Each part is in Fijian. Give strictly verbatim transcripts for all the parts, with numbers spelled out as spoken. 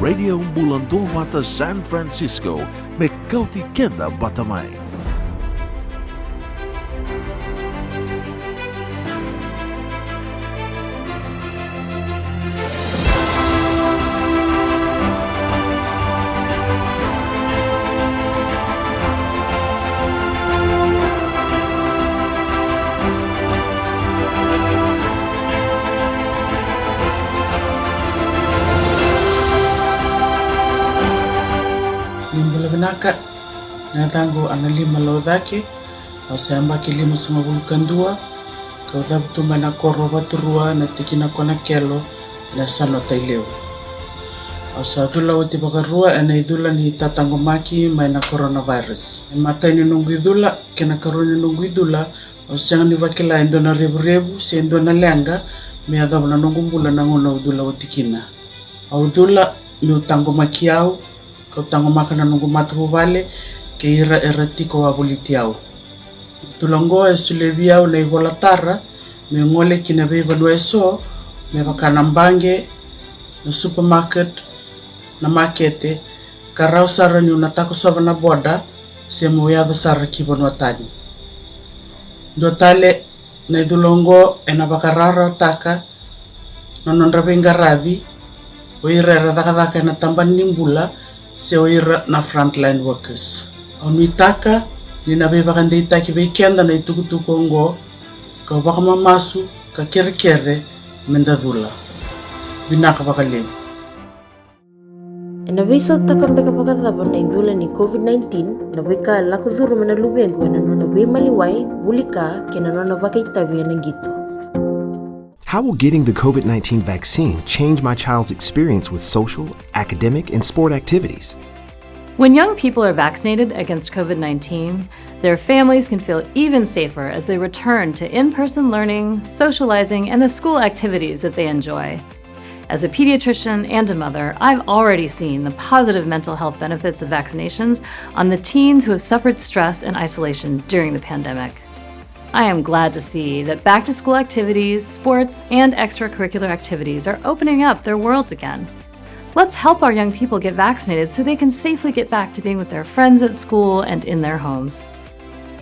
Radio Bula Duavata San Francisco, me kauti keda vata mai. Ni bula vinaka, na yacaqu Analima Laucake, au sa yabaki limasagavulu ka dua, kau cavutu mai na koro o Vaturua, na tikina ko Nakelo, na yasana o Tailevu. Au sa cula oti vakarua ena icula ni tataqomaki mai na coronavirus. Imatai ni noqu icula kei na ikarua ni noqu icula, au sega ni vakila e dua na revurevu se dua na leqa me yacova na noqu bula na gauna au cula oti kina. Au cula meu taqomaki au, kau taqomaka na noqu matavuvale kei ira era tiko wavoliti au. Cula oqo e solia vei au na ivolatara meu gole ki na veivanua eso, me vaka na baqe, na supermarket, na makete, ka rawa sara niu na takosova na boda se meu yaco sara ki vanua tani. Dua tale, na icula oqo ena vakarawarawataka na nodra veiqaravi o ira era cakacaka ena tabana ni bula se o ira na frontline workers. Au nuitaka ni na veivakadeitaki vei keda na itukutuku oqo, kau vakamamasu ka kerekere meda cula. Vinaka vakalevu. Ena veisautaka beka vakacava na icula ni COVID nineteen, na veika e lako curuma na luvequ ena nona veimaliwai, vuli ka, kei na nona vakaitavi ena qito? How will getting the COVID nineteen vaccine change my child's experience with social, academic, and sport activities? When young people are vaccinated against COVID nineteen, their families can feel even safer as they return to in-person learning, socializing, and the school activities that they enjoy. As a pediatrician and a mother, I've already seen the positive mental health benefits of vaccinations on the teens who have suffered stress and isolation during the pandemic. I am glad to see that back-to-school activities, sports, and extracurricular activities are opening up their worlds again. Let's help our young people get vaccinated so they can safely get back to being with their friends at school and in their homes.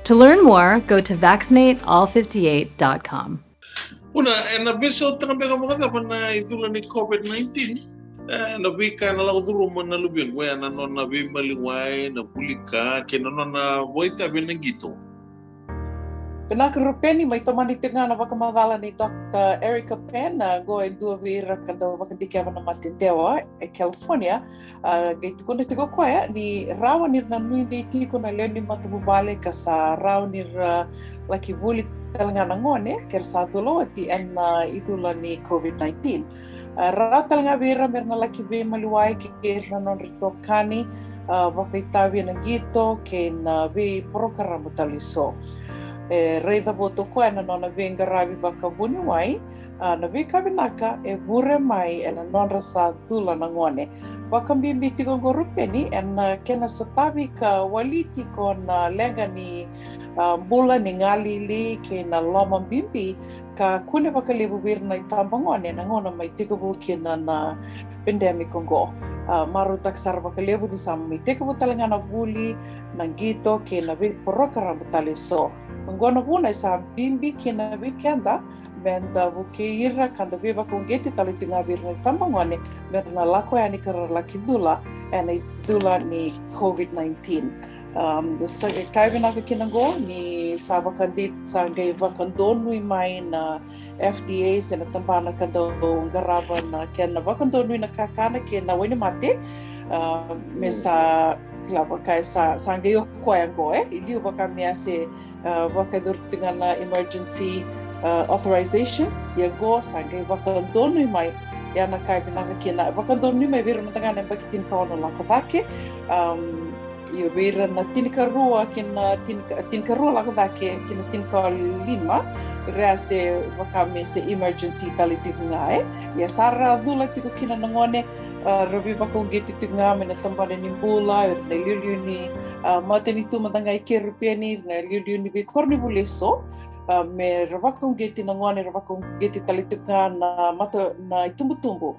To learn more, go to vaccinate all fifty-eight dot com. Vuna, ena veisautaka beka vakacava na icula ni COVID nineteen, e, na veika ena lako curuma na luvequ, e, na nona veimaliwai, na vuli ka, kei na nona vakaitavi ena qito. Vinaka Rupeni, mai tomani tiko ga na vakamacala nei Doctor Erica Pan, a, qo e dua vei ira ka dau vakadikeva na mate dewa e California. A, qai tukuna tiko o koya ni rawa ni ra na nuidei tiko na lewe ni matavuvale ka sa rawa ni ra laki vuli tale ga na gone ke ra sa cula oti ena, a, icula ni COVID nineteen. A, rawa tale ga vei ira me ra na laki veimaliwai kei ira na nodra itokani, a, vakaitavi ena qito kei na veiporokaramu tale eso. E raica votu o koya na nona veiqaravi vakavuniwai, a, na veika vinaka e vure mai ena nodra sa cula na gone. Vakabibi tiko oqo Rupeni ena, a, kena sotavi ka wali tiko na leqa ni, a, bula ni galili kei na loma bibi ka kune vakalevu vei ira na itabagone na gauna mai tekivu kina na pandemic oqo. A, marautaka sara vakalevu ni sa mai tekivu tale ga na vuli, na qito kei na veiporokaramu tale eso. Oqo na vuna e sa bibi kina vei keda me da vukei ira ka da veivakauqeti tale tiko ga vei ira na itabagone me ra na lako yani ka ra laki cula ena icula ni COVID nineteen. Um, sa kaya vinaka kina oqo ni sa vakadei, sa qai vakadonui mai na F D A se na tabana ka dau qarava na kena vakadonui na kakana kei na wainimate. Uh, me sa kila vaka e sa, sa qai o koya oqo, e, i liu vaka me a se, a, vakayacori tiko ga na emergency, a, authorization, ia oqo sa qai vakadonui mai. Ia na ka e vinaka kina, vakadonui mai vei ira mada ga na yabaki tinikaono lako cake. Um, ia vei ira na tinikarua kina tinika, tinikarua lako cake kina tinikaono lima, ira se vaka me se emergency tale tiko ga, e. Ia sa ra cula tiko kina na gone, a, ra veivakauqeti tiko ga mai na tabana ni bula, ira na iliuliu ni, a, matanitu mada ga i ke Rupeni, ira na iliuliu ni veikoronivuli eso, a, me ra vakauqeti na gone, ra vakauqeti tale tiko ga na mata, na itubutubu.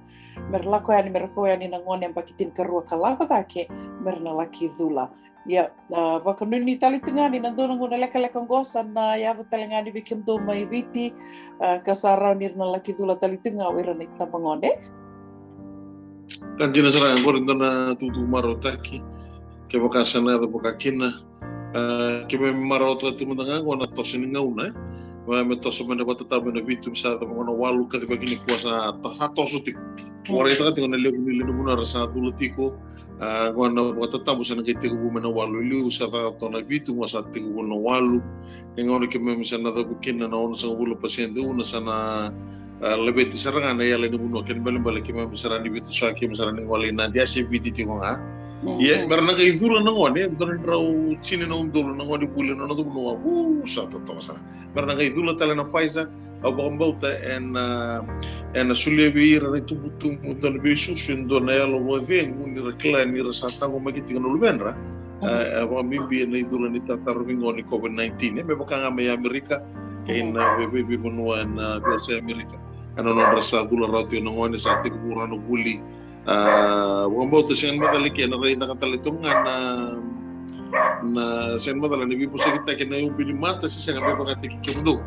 me ra lako yani, me ra kau yani na gone yabaki tinikarua ka lako cake, me ra na laki cula. Ia, a, vakanuinui tale tu ga ni na dua na gauna lekaleka oqo sa na yaco tale ga ni vei kemudou mai Viti, a, ka sa rawa ni ra na laki cula tale tu ga o ira na itabagone. Ka dina sara ga, qori dua na tukutuku marautaki. Kevaka sa na yaco vaka kina, a, keimami marautaka tu mada ga qo na toso ni gauna, e. Me, me toso mai na vatatabu ena vitu, me sa yaco vaka na walu, kacivaki nikua sa to-, sa toso tiko. Mm. Vakaraitaka tiko na levu ni lewe ni vanua era sa cula tiko. A, qo na vakatatabu sa na qai tekivu mai na walu i liu, sa caka toka na vitu, qo sa tekivu na walu. E gauna keimami sa na cavu kina na onosagavulu na pasede, una sa na, a, laveti sara ga na yala ni vanua, kena ibalebale keimami sa rawa ni veitasoyaki, keimami sa rawa ni gole i Nadi, a se Viti tiko ga. Mm. Ia, me ra na qai cula na gone, dua na drau tini na udolu na gone vuli ena noda vanua, u, sa totoka sara. Me ra na qai cula tale na Pfizer, au vakabauta ena, ena solia vei ira na itubutubu dua na veisusu, e dua na yalo vakacegu ni ra kila ni ra sa taqomaki tiko na luvedra. Mhm. E, e vakabibi ena icula ni tatarovi qo ni COVID nineteen, e, me vaka ga mai Amerika kei na, mhm, vei, vei, veivanua ena, a, veiyasai Amerika. Ena nodra sa cula rawa tiko na gone, sa tekivu rawa na vuli. A, vakabauta sega ni macala i ke, na rai caka tale toka ga na, na, sega ni macala na veivosakitaki na iubi ni mata, se sega, me vakataki kemudou.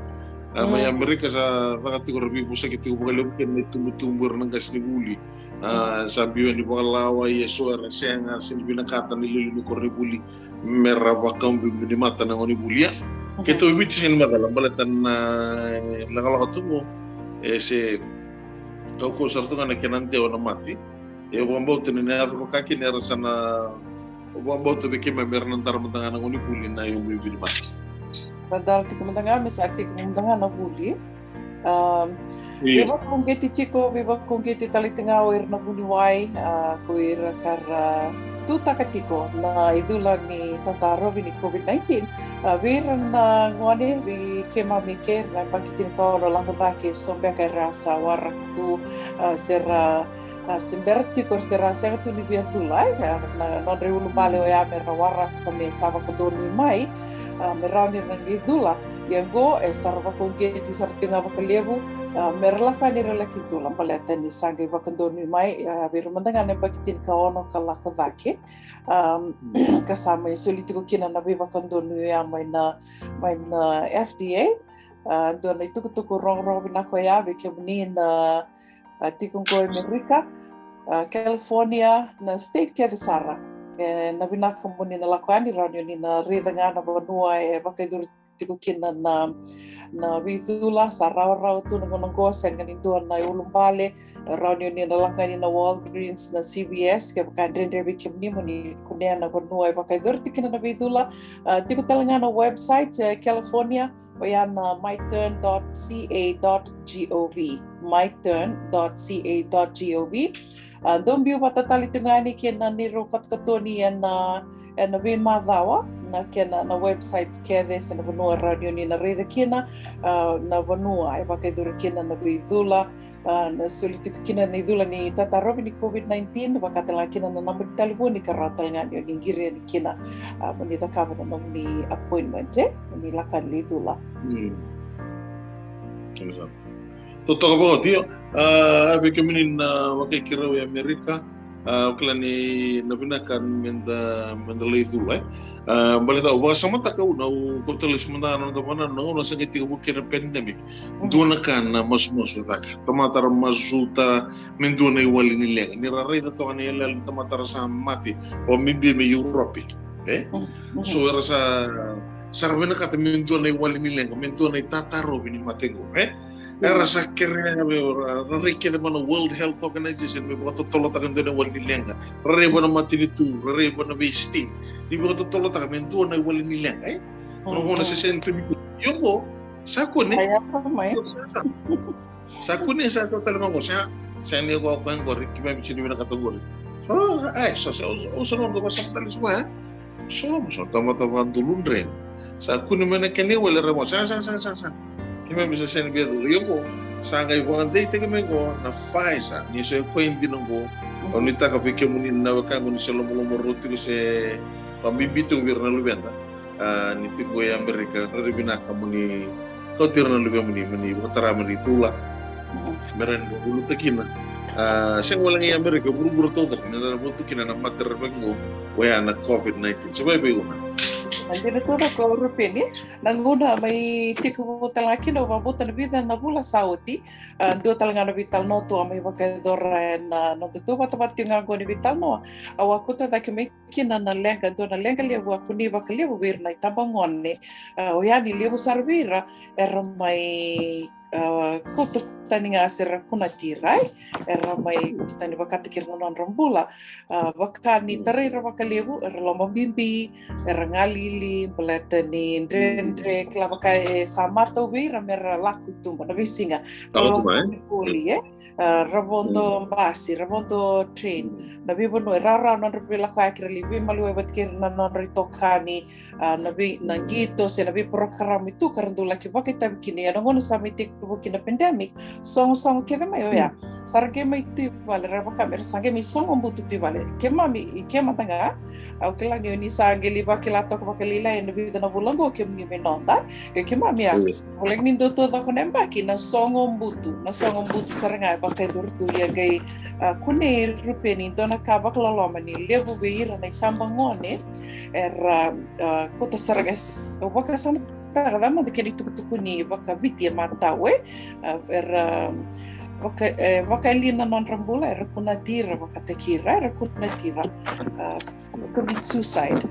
A, mai, mm, Amerika sa caka tiko, ra veivosaki tiko vakalevu kina na itubutubu, ira na qasenivuli. A, mm, sa biu yani vakalawa, ia so era sega, sega ni vinakata na iliuliu ni koronivuli me ra vakaiubi ni mata na gonevuli. Ia, mhm, keitou e Viti sega ni macala, baleta na, e, lakolako tu qo, e se kaukauwa sara tu ga na kena dewa na mate. E, au vakabauta ni na yaco vaka kina era sa na, au vakabauta vei keimami era na dara mada ga na gonevuli na iubi ni mata. Ra dara tiko mada ga me sa tekivu mada ga na vuli. A, io. Veivakauqeti tiko, veivakauqeti tale tiko ga o ira na vuniwai, a, ko ira ka ra tutaka tiko na icula ni tatarovi ni COVID nineteen. A, vei ira na gone, vei keimami ke, na yabaki tinikaono lako cake, so beka era sa waraka tu, a, se ra, a, se bera tiko se ra sega tu ni via cula, e, a, na nodra iulubale oya me ra waraka me sa vakadonui mai, a, me rawa ni ra na qai cula. Ia qo e sa ra vakauqeti sara tiko ga vakalevu, a, me ra lako yani ra laki cula, baleta ni sa qai vakadonui mai, a, vei ira mada ga na yabaki tinikaono ka lako cake. A, mm, ka sa mai soli tiko kina na veivakadonui oya mai na, mai na F D A. A, dua na itukutuku rogorogo vinaka oya vei kemuni na, a, tiko qo e Amerika, a, California, na state kece sara. E, na vinaka mo ni na lako yani, rawa ni o ni na raica ga na vanua e vakayacori tiko kina na, na veicula, sa rawarawa tu na gauna qo, sega ni dua na iulubale, rawa ni o ni na lako yani na Walgreens, na C V S, kevaka e dredre vei kemuni mo ni kunea na vanua e vakayacori tiko kina na veicula. A, tiko tale ga na website, e, California, oya na my turn dot C A dot gov, my turn dot C A dot gov. A, dou biu vata tale tu ga yani kei na neirau katokatoni ena, ena veimacawa, na kena, na websites kece se na vanua rawa ni o ni na raica kina, a, na vanua e vakayacori kina na veicula, a, na soli tiko kina na icula ni tatarovi ni COVID nineteen, vaka tale ga kina na naba ni talevoni ka rawa tale ga ni o ni qiri yani kina, a, mo ni cakava na nomuni appointment, e, mo ni lako yani lai cula. Mm. Totoka vakaoti, io. A, vei kemuni na vakaikeirau e Amerika, a, au kila ni na vinaka me da, me da lai cula, e. A, baleta au vakasamataka, au na, au kauta lesu mada ga na noda vanua, na gauna sa qai tekivu kina na pandemic. Mhm. Dua na ka na masumasu e caka. Tamata ra masuta me dua na iwali ni leqa. Ni ra raica toka na iyaloyalo ni tamata ra sa mate, vakabibi mai Europe, e? Mhm. So era sa, sa ra vinakata me dua na iwali ni leqa, me dua na itatarovi ni mate qo, e? Era sa kerea, ra, ra rai kece vua na World Health Organization me vakatotolotaka e dua na iwali ni leqa. Ra rai vua na matanitu, ra rai vua na veistate. Ni vakatotolotaka me dua na iwali ni leqa, e? Mm, na gauna se sega ni tu ni. Io qo, sa kune. Sa kune, sa, sa tale mai qo, sa, sa ni qo, qo, qo, keimami sega ni vinakata qori. So, ai, so, so, so, so, no, qo, sa tale so, e? So, so, tamata vakaduludre. Sa kune mai na kena iwali ra mo, sa, sa, sa, sa, sa. Keimami sa sega ni via cula. Io qo, sa qai vakadeitaki mai qo na Pfizer, ni so e koya dina qo. Mhm. Au nuitaka vei kemuni na wekaqu ni se lomalomarua tiko se vakabibi tiko vei ira na luveda. A, ni tiko e Amerika, rairai vinaka mo ni kauti ira na luvemuni, mo ni vakatara mo ni cula. Mhm. Me rawa ni ra ulutaga kina. A, sega wale ga i Amerika, vuravura taucoko, ni da na votu kina na mate rerevaki qo, oya na COVID nineteen. Se vei vei una. Na dina taucoko, Rupeni, na gauna mai tekivu tale ga kina, au vakabauta na vica na vula sa oti, a, dua tale ga na veitalanoa tu a mai vakayacora ena, a, noda tou vatavata tiko ga qo ni veitalanoa, au a kauta cake mai kina na leqa, dua na leqa levu a kunei vakalevu vei ira na itabagone, a, oya ni levu sara vei ira era mai, a, kauta tani ga se ra kunati ira, e, era mai kauta tani vakataki ira na nodra bula, a, vaka ni tarai ira vakalevu, era lomabibi, era galili, baleta ni dredre, kila vaka e sa matau vei ira me ra lako i tuba na veisiga. Lako i tuba, e? Voli, e? A, ra vodo basi, ra vodo train, na veivanua e rawarawa na nodra veilakoyaki, ra lai veimaliwai vata kei ira na nodra itokani, a, na vei, na qito se na veiporokaramu tu ka ra dau laki vakaitavi kina. Ia na gauna sa mai tekivu kina na pandemic, sogosogo kece mai oya. Sa ra qai mai tu i vale, ra vaka me ra sa qai mai sogo butu tu i vale. Keimami, i kemada ga, au kila ni o ni sa qai lai vakila toka vakalailai ena vica na vula qo kemuni mai noda. Ia keimami, a, voleka ni dua taucoko na yabaki na sogo butu, na sogo butu sara ga e vakayacori tu. Ia qai, a, kunei, Rupeni, dua na ka vakaloloma ni levu vei ira na itabagone era, a, kauta sara ga, e, au vakasamataka ca mada kena itukutuku ni vakaviti e matau, e, a, era, a, vaka, e, vakayali na nodra bula, era kunati ira vakataki ira, era kunati ira, a, commit suicide.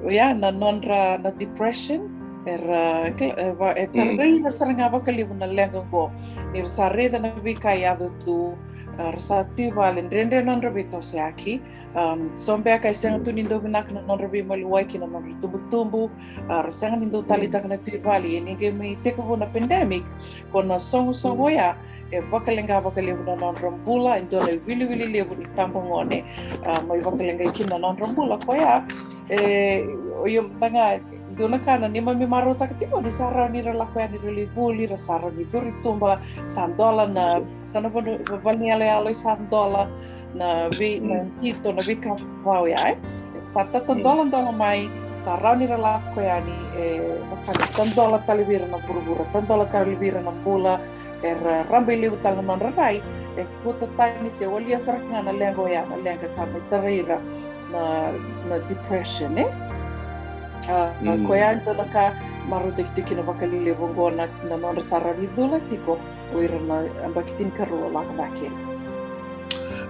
Oya na nodra na depression, era, e, e, va, e tarai ira sara ga vakalevu na leqa qo. Ni ra sa raica na veika e yaco tu, a, ra sa tu i vale, dredre na nodra veitosoyaki. Um, so beka e sega tu ni dau vinaka na nodra veimaliwai kei na nodra itubutubu, a, ra sega ni dau taleitaka na tu i vale. Ia ni qai mai tekivu na pandemic, ko na sogosogo oya e vakaleqa vakalevu na nodra bula, e dua na iwiliwili levu ni tabagone, a, mai vakaleqai kina na nodra bula. Koya, e, o io mada ga, dua na ka na neimami marautaka tiko ni sa rawa ni ra lako yani ra lai vuli, ra sa rawa ni curu i tuba, sa dola na, sa na vanua, va, valeniyaloyalo e sa dola, na vei, na qito, na veika vaka oya, e. Sa tatadoladola mai, sa rawa ni ra lako yani, e, vaka ni tadola tale vei ira na vuravura, tadola tale vei ira na bula, era rabailevu tale na nodra rai, e kauta tani se walia sara ga na leqa oya, na leqa ka mai tarai ira na, na depression, e. A, koya e dua na ka marautaki tiko kina vakalevu oqo na, na nodra sa rawa ni cula tiko o ira na yabaki tinikarua lako cake.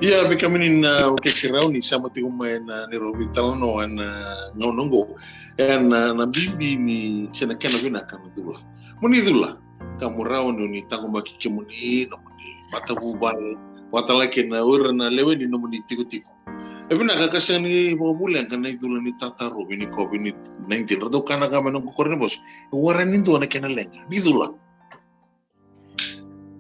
Ia, vei kemuni na wekai keirau ni sema tiko mai na neirau veitalanoa ena gauna oqo, ena, na bibi ni se na kena vinaka na cula. Mo ni cula, ka mo rawa ni o ni taqomaki kemuni, nomuni matavuvale, vata kei na o ira na lewe ni nomuni tikotiko. E vinaka ka sega ni vakavuleqa na icula ni tatarovi ni COVID nineteen. Ratou kana ga mai na noqu koronivos, e warai ni dua na kena leqa ni cula.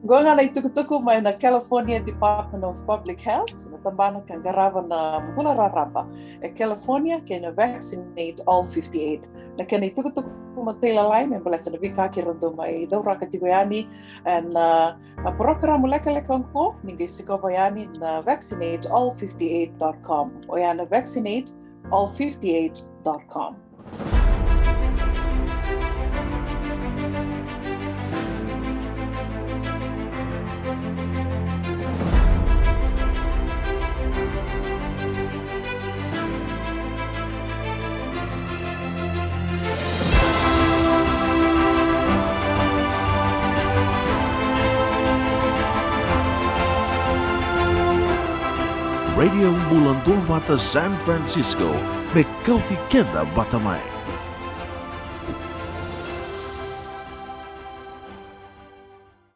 Qo ga na itukutuku mai na California Department of Public Health, na tabana ka qarava na bula raraba e California kei na Vaccinate All fifty-eight. Na kena itukutuku matailalai me baleta na veika keirau dau mai cauraka tiko yani ena, a, a, porokaramu lekaleka oqo, ni qai sikova yani na vaccinate all fifty-eight dot com. Oya na vaccinate all fifty-eight dot com. Radio Bula Duavata San Francisco, me kauti keda vata mai.